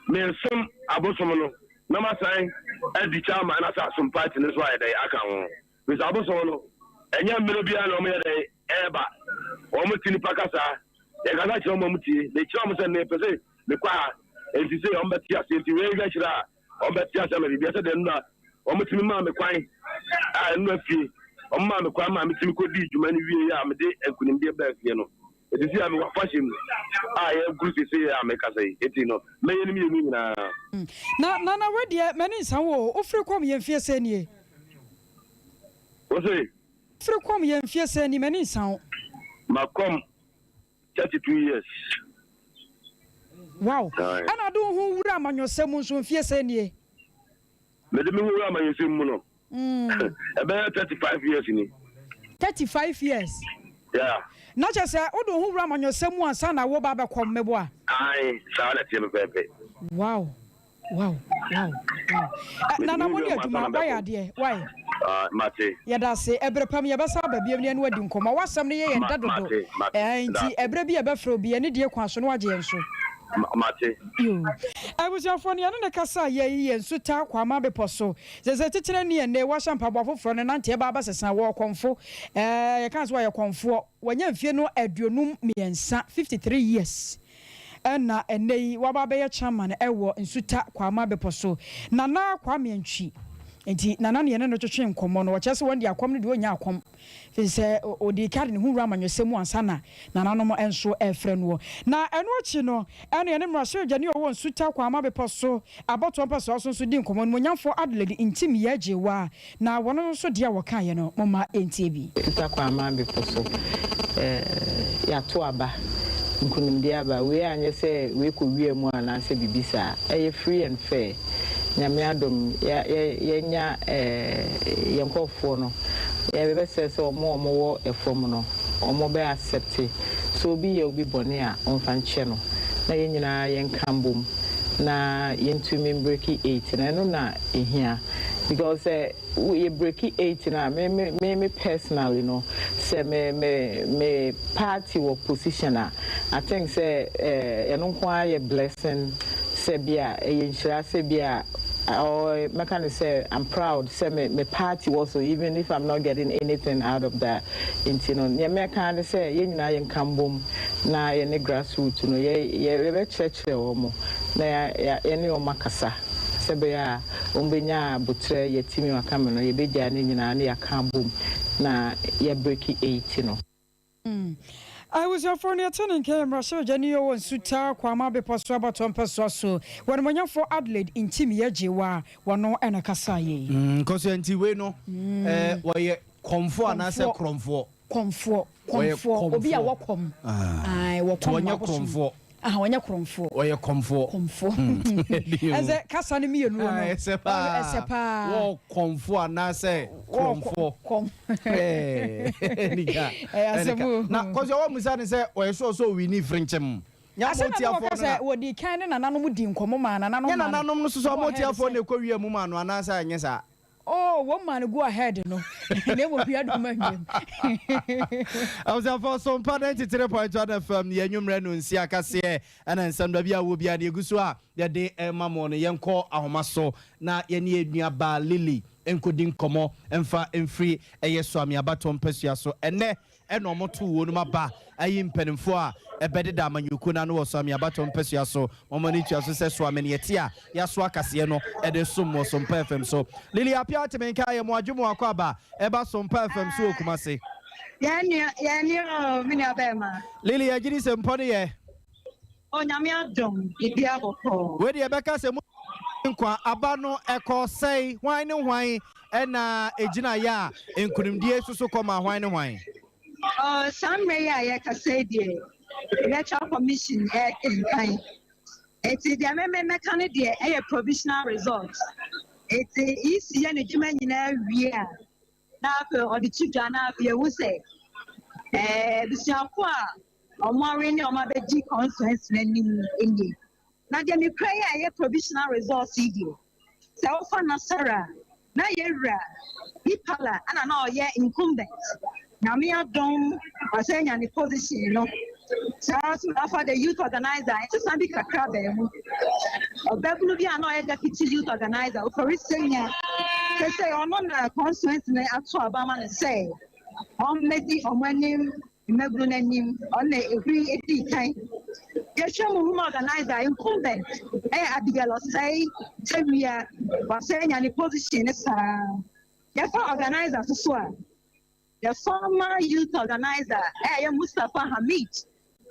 mensom abosom no na masan adi chairman na sɛ asom party no so ayɛ dɛ aka ho, bisa abosom no, ɛnyɛ mmerɛ biara na wɔn yɛ dɛ ɛɛba. Wɔn ti nipa kasa, yɛkasa kyerɛ wɔn a wɔn tie. Mekyerɛ wɔn sɛ mepɛ sɛ mekɔ ha, nti sɛ wɔn bɛte ase, nti wei hwɛ kyerɛ a wɔn bɛte ase ama biribi ɛsɛ deɛ. Nnura wɔn tumi maa me kwan a, nnura fie wɔn maa me kwan maa me tumi kɔ di dwuma no wie a mede nkunimdie baa fie no. Eti si a mewɔ afahyɛ mu a yɛguru sese a mekasa yi, eti no mɛyɛ no mmienu nyinaa. Na Nana, wei deɛ m'ani nsa wo o. Wofiri kɔm yɛ mfie sɛn nie? Wo se? Wofiri kɔm yɛ mfie sɛn ni? M'ani nsa wo. Makɔm 32 years. Wow! Ɛna de wo ho wura amanyɔsɛm mu nso mfie sɛn nie? Mede me ho wura amanyɔsɛm mu no, ɛbɛyɛ 35 years ni. 35 years? Yeah. Na kyerɛ sɛ wode wo ho wura amanyɔsɛm mu ansa na wo ba bɛkɔm, meboa? Ae, saa na teɛ pɛpɛɛpɛ. Wow! Nana, mo ne adwuma wayɛ adeɛ wae. Ah, mate. Yɛda ase. Ɛberɛ pam yɛbɛsa aba biam ne ɛno adi nkɔmmɔ. W'asɛm no yɛ yɛn da dodo. Mate, mate. Nti ɛberɛ bi yɛbɛfrɛ obi ɛne die kwan so na wagye yɛn so. Mate. Yoo. Abusuafoɔ no, yɛne no kasa a yɛyi yɛn nsu taa Kwama bepɔ so. Sɛ sɛ titire ne ɛnnɛ wahyɛ mpaboa foforɔ no nanteɛ ba abɛsesa. Wɔ ɔkɔmfo. Ɛɛ yɛka sɛ ɔyɛ kɔmfoɔ. Wanya mfie no 53, 53 years. Ɛna ɛnnɛ yi waba abɛyɛ chairman ɛwɔ Nsuta Kwama bepɔ so. Nana Kwame Antwi. Nti Nana ne yɛne no twetwe nkɔmmɔ no, ɔkyerɛ sɛ wɔn de akɔm no deɛ ɔnya akɔm. Firi sɛ ɔdii ka de ne ho wura amanyɔsɛm mu ansa na nananom nso refrɛ noɔ. Na ɛno akyi no, ɛna yɛne mmarahyɛbadwani a ɔwɔ Nsuta Kwama Bepɔ so abatoɔ mpɛsoa so nso dii nkɔmmɔ. Animuonyamfoɔ Adelaide Ntim Yɛgyewa, na wɔn nso deɛ a wɔkaeɛ no, momma yɛntie bi. Nsuta Kwama Bepɔ so, yɛato aba, nkunimdie aba. Wei anyɛ sɛ wei kɔ wia mu anaasɛ biribi saa. Ɛyɛ free and fair. Nyame adom, yɛanya yɛn nkurɔfoɔ no, yɛbɛsrɛ sɛ wɔn a wɔwɔ fam no, wɔbɛ accept. Sɛ obi yɛ obi bɔne a, ɔmfa nkyɛ no, na yɛn nyinaa yɛnka mbom na yɛntumi mbreki eight no. Ɛno na ɛhia, because sɛ yɛ breki eight no a, me me me me personally no, sɛ me me me party wɔ position a, I think sɛ ɛno nko ara yɛ blessing, sɛ bi a ɛyɛ nhyira, sɛ bi a or mɛka no sɛ I'm proud sɛ me me party wɔ so, even if I'm not getting anything out of that. Nti no, nea mɛka ne sɛ yɛn nyinaa yɛnka mbom na yɛne grassroots no yɛ yɛbɛkyerɛkyerɛ wɔn na yɛne wɔn akasa sɛ bɛyɛ a wɔn bɛnya abotrɛ. Yɛtumi waka me no, yɛbɛgyaa ne nyinaa na yɛaka abom na yɛbreki eight no. Abusuafoɔ no, yɛte ne nka yɛ mmarahyɛbadwani wɔ Nsuta Kwama Bepɔ so abatoɔ mpɛsoa so, wɔnomonyamfoɔ Adelaide Ntim Yɛgyewa, wɔno ɛna kasa yei. Nkɔso nti wei no, wɔyɛ kɔmfoɔ anaasɛ korɔmfoɔ? Kɔmfoɔ. Wɔyɛ kɔmfoɔ, obi a kɔmfoɔ. Wɔkɔm. Ae, wɔkɔm. Wɔnyɛ wɔ abosom. korɔmfoɔ. Aha, wɔnyɛ korɔmfoɔ. Wɔyɛ kɔmfoɔ. Kɔmfoɔ, ɛsɛ kasa no mmienu no. Ah, ɛsɛ paa. Ɛsɛ paa. Wɔ kɔmfoɔ anaasɛ korɔmfoɔ? Kɔm. Nika. Ɛyɛ asɛm o. Na kɔsɛ wɔn musa ne sɛ ɔyɛ sɔ sɛ owi ni firi nkyɛn asɛm na wɔka sɛ wɔdi kan ne nananom di nkɔmmɔ maa nananom nyɛ maa no. Nananom no soso Go ahead. ɔmotiafoɔ na ɛkɔ wia mu ma no anaasɛ anyɛ saa? Oh, wɔn maa no go ahead no, na mmom wia dum anwam. Abusuafoɔ, Sompa 93.1 FM, yɛn nwummerɛ no nsi akaseɛ ɛna nsɛm da bi a wɔ biara deɛ ɛgu so a yɛde ɛma mo no. Yɛnkɔ ahoma so na yɛne yɛn nua Lily nkɔdi nkɔmmɔ mfa mfiri ɛyɛ Suame abatoɔ mpasua so. Ɛnɛ ɛna ɔmo to wɔn mu aba ayi mpanimfoɔ a ɛbɛdeda amanyɔkuo no ano wɔ Suame abatoɔ mpasua so. Wɔn ani tua so sɛ Suame no yɛte a yɛaso akaseɛ no ɛde som wɔ Sompa FM so. Lily Apia, teme nka yɛ mo adwo mo akɔ aba ɛba Sompa FM so wɔ Kumase. Yɛn nua o, me nua bɛrima. Lily, yɛgye di sɛ mpɔ no yɛ. Onyame adom, bibi abɔkɔ. Wei deɛ, ɛbɛka sɛ mu nkwa aba no ɛkɔ sɛe, hwan ne hwan ɛna ɛgyina yɛ a nkonimdie soso kɔma hwan ne hwan? Ɔ saa mmerɛ yi a yɛkasa yi deɛ, Electoral Commission ɛkenkan. Eti deɛ mɛmɛ mɛka no deɛ, ɛyɛ provisional result. Eti EC yɛ ne dwuma nyinaa wie a, na afei ɔde to dwa, na afei ehu sɛ abusuafo a ɔmo awe ne ɔmo abɛgye constituency n'anim nie. Na deɛ mekura yi a ɛyɛ provisional results yi deɛ, sɛ wofa Nasara a, na yɛwura Ipala ɛna na ɔyɛ incumbent. Nyame adom, wasan anya ne position no. Saa nso na afa the youth organizer, ɛsesa bi kakra bɛn mu. Ɔbɛbunu bi a na ɔyɛ deputy youth organizer, Ofori Senya, sese ɔno na constituency no ato aba ama no sɛ ɔmmɛdi ɔmo anim, mmabunu n'anim. Ɔno na ehuri edi kan. Yɛhwɛ mu woman organizer, incumbent ɛyɛ Abigail Ɔsɛe Tewia, wasan anya ne position ne saa. Yɛfa organizer soso a, the former youth organizer ɛyɛ Mustapha Hamid,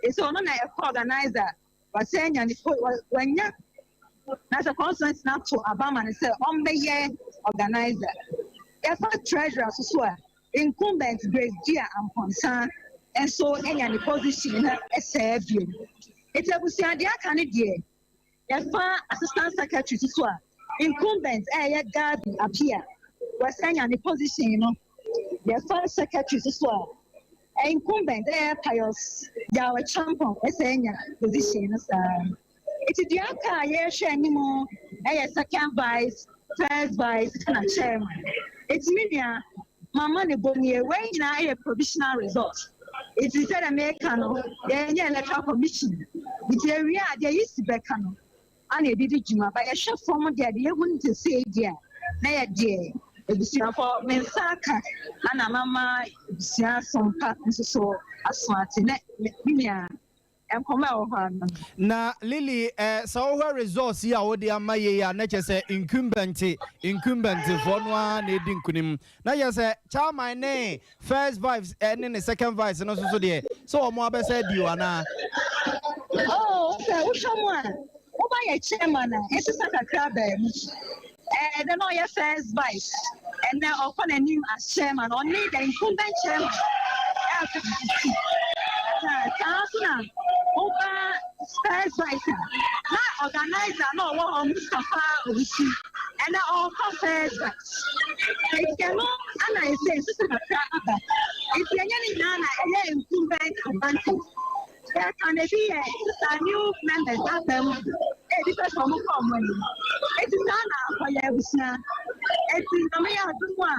esi ɔno na ɛkɔ organizer, wasan anya ne po wanya na sɛ constituency na ato aba ama no sɛ ɔmbɛyɛ organizer. Yɛfa treasurer soso a, incumbent Grace Gia Amponsa nso anya ne position na ɛsɛɛ bio. Eti abusua, deɛ aka ne deɛ, yɛfa assistant secretary soso a, incumbent ɛyɛ Gabi Apia, wasan anya ne position no. Yɛfa secretary soso a, incumbent ɛyɛ Pius Yaw Champon, ɛsɛ anya position no saa. Eti deɛ aka a yɛrehwɛ anim ɛyɛ second vice, first vice ɛna chairman. Eti mi nua, mama ne bɔ nie, wɔn nyinaa yɛ provisional result. Eti sɛdeɛ meka no, yɛnyɛ Electoral Commission. Nti yɛwie a, deɛ EC bɛka no ana yɛde di dwuma. But yɛhwɛ fam deɛ, deɛ yɛhu no sesei deɛ a, na yɛ deɛ abusuafoɔ me nsa aka ana mama abusua sompa nso so aso ate na me nua nkɔmmɔ a ɛwɔ hɔ ano no. Na Lily eh, sɛ wohwɛ results yi a wode ama yei yi a, na kyerɛ sɛ incumbent incumbent foɔ no ara na ɛdi nkunim. Na kyerɛ sɛ chairman ne first vice eh, ne ne second vice no nso so deɛ, sɛ wɔn abɛsɛ adi o anaa? Oh, sɛ wohwɛ mu a, woba yɛ chairman a, ɛsesa kakra baa mu. Ɛɛ dɛ na ɔyɛ first vice, ɛnɛ ɔkɔ n'anim as chairman, ɔne the incumbent chairman ɛɛkɔ compete. Saa nso na woba first vice a, na organizer na ɔwɔ hɔ Mustapha Owusu, ɛnɛ ɔkɔ first vice. Enti ɛno ana ɛsɛ nsesa kakra aba. Enti ɛnyɛ ne nyinaa na ɛyɛ incumbent advantage. Yɛka no ebi yɛ sesa new members aba mu ebi pɛ sɛ ɔmo kɔ ɔmo anim. Eti saa na akɔyɛ abusua. Eti Nyame yɛ adom a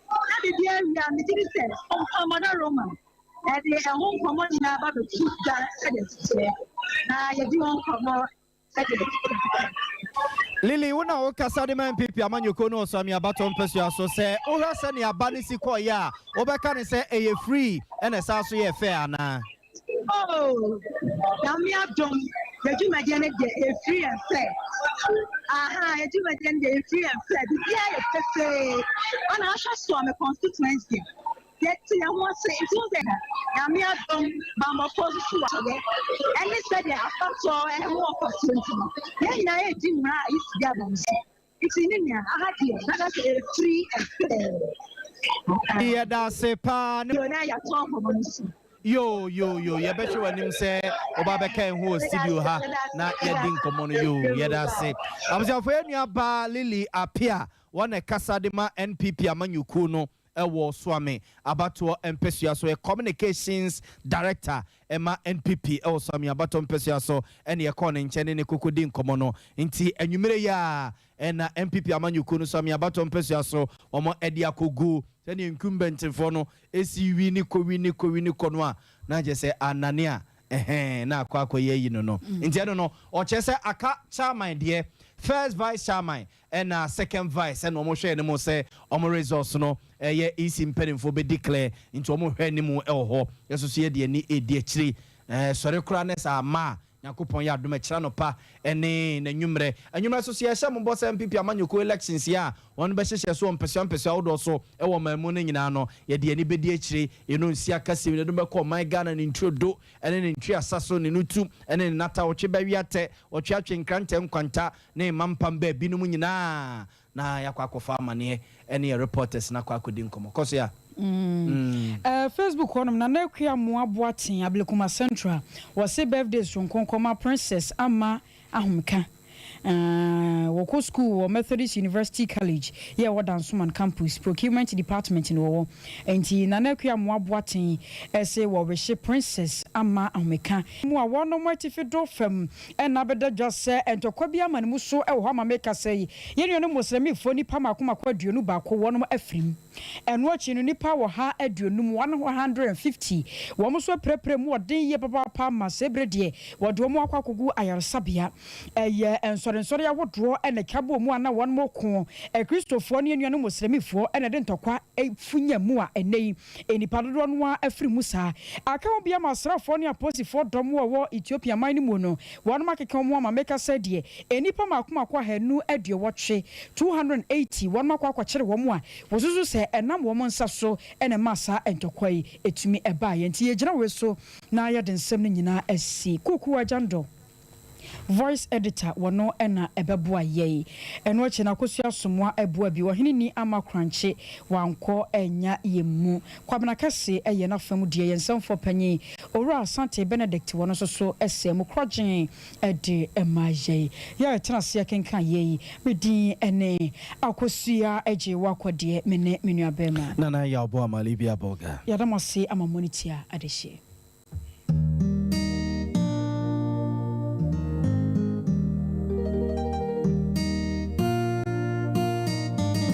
na biribi awie a megye di sɛ Ɔmada Roma ɛde ɛho nkɔmɔ nyinaa ba bɛto dwa sɛdeɛ ɛteteɛ na yɛdi ho nkɔmɔ. Lily, wo na wokasa de ma NPP amanyɔkuo no wɔ Suame abatoɔ mpasua so. Sɛ wohwɛ sɛnea aba no si kɔeɛ a, wobɛka no sɛ ɛyɛ free ɛna ɛsan so yɛ fair anaa? Oh, Nyame adom, yɛ dwumadie no deɛ ɛyɛ free and fair. Aha, yɛ dwumadie no deɛ ɛyɛ free and fair. Biribiara yɛ pefee. Ana ahwɛ Suame constituency a, Yɛte yɛn ho ase nti wohu sɛ Nyame adom bammɔfoɔ nso so wɔ ɛne sɛdeɛ afatoɔ ɛho ɔfasuo nti no yɛn nyinaa yɛdi mmara a yɛsi de aba no so nti ne nua aha deɛ bɛka sɛ ɛfiri ɛfɛ. Yɛda ase paa ne. Yo na yɛatoa nkɔmmɔ no so. Yoo yoo yoo yɛbɛhwɛ w'anim sɛ woba bɛka yɛn ho wɔ studio ha na yɛadi nkɔmmɔ no yoo yɛda ase. Abusuafo yɛn nua baa Lily Appiah wɔn na ɛkasa de ma NPP amanyɔkuo no wɔ Suame abatoɔ mpɛsua so, yɛ Communications Director ma NPP wɔ Suame abatoɔ mpɛsua so ɛna yɛkɔɔ ne nkyɛn ne no kɔkɔ di nkɔmmɔ no. Nti anwummerɛ yi ara ɛna NPP amanyɔkuo no Suame abatoɔ mpɛsua so wɔn de akɔgu sɛdeɛ incumbentfoɔ no si wini kɔ wini kɔ wini kɔ no a na kyerɛ sɛ anane a ɛhɛn na akɔ akɔyɛ ayi no no. Nti ɛno no ɔkyerɛ sɛ aka chairman deɛ, first vice chairman Ɛna second vice ɛna ɔmo hwɛ anim sɛ ɔmo results no ɛyɛ EC mpaninfoɔ bɛ declare nti ɔmo hwɛ anim ɛwɔ hɔ. Yɛsoso yɛde ani ɛɛdi akyire. Ɛɛ sɔre koraa nɛ sɛ ama a Nyankopɔn yɛ adom ɛkyerɛ anɔpa ɛne n'anwummerɛ. Anwummerɛ soso yɛhyɛ mo bɔ sɛ NPP amanyɔkuo elections yi a wɔn bɛhyehyɛ so wɔ mpɛsua mpɛsua ahodoɔ so ɛwɔ ɔman mu no nyinaa no yɛde yɛn ani bɛdi akyire. Yɛn nsi akasɛm yɛde no bɛkɔ ɔman Ghana ne nturo do ɛne ne ntweasa so ne nutu ɛne ne nata ɔtwe bɛwe atɛ ɔtwe atwe nkrantɛ nkwanta ne mampam baabi nom nyinaa na yɛakɔ akɔfa amaneɛ ɛne yɛ reporters no akɔ akɔdi nkɔmmɔ. Kɔ so ya. Mm. Eh, Facebook hɔnom, Nana Akua Amoah Boateng, Ablekuma Central, wɔse birthday soronko nkɔma Princess Ama Ahomka. Eh, wɔkɔ school wɔ Methodist University College, yɛ ɛwɔ Dansoman Campus, Procurement Department na wɔwɔ. Enti Nana Akua Amoah Boateng se wɔrehye Princess Ama Ahomeka. Mu a wɔnom atifi do fam Ɛnna abɛda dwa sɛ ntɔkwa bi ama ne mu so wɔ hɔ ama mekasa yi. Yɛn nuanom Moslɛmifoɔ nnipa mmaako mmaako 21 wɔnom afirim. Ɛno akyi no nnipa 150, 150, wɔn nso apirapira mu wɔ den yie papaapa ma saa berɛ deɛ wɔde wɔn akɔ akɔgu ayaresabea. Ɛyɛ nsɔrensɔre ahodoɔ na ɛka bɔɔ mu a na wɔnom reko. Akristofoɔ ne yɛn nuanom Moslɛmifoɔ na ɛde ntɔkwa funya mu a ɛnnɛ yi Nnipa dodoɔ no ara afiri mu saa. Aka ho bi ama asraafoɔ ne apolisifoɔ dɔm a wɔwɔ Ethiopia man no mu no, wɔnom akeka wɔn ho ama meka sɛ deɛ nnipa mmaako mmaako 280, 280, wɔnom akɔ akɔkyere wɔn a wɔsusu sɛ ɛnam wɔn nsa so na ɛmaa saa ntɔkwa yi tumi baeɛ. Nti yɛgyina wei so na yɛde nsɛm no nyinaa asi. Kuku Agyandɔ. Voice editor wɔ no na ɛbɛboa yɛi. Ɛno akyi no Akosua Asomoa ɛboa bi. Ɔhene ni ama Korankye wankɔ annya yɛn mu. Kwabena Kɛse yɛ n'afa mu deɛ. Yɛn nsɛmfoɔ panyin Owura Asante Benedict wɔ no nso so sɛɛ mu korɔgyen de ma yɛi. Yɛ a yɛtena aseɛ kenkan yei, me din ne Akosua Agyewa Kɔdeɛ, me ne me nua barima. Nana Yaw Boamah Libya Bolga. Yɛda mo ase ama mo ani tua adehyeɛ.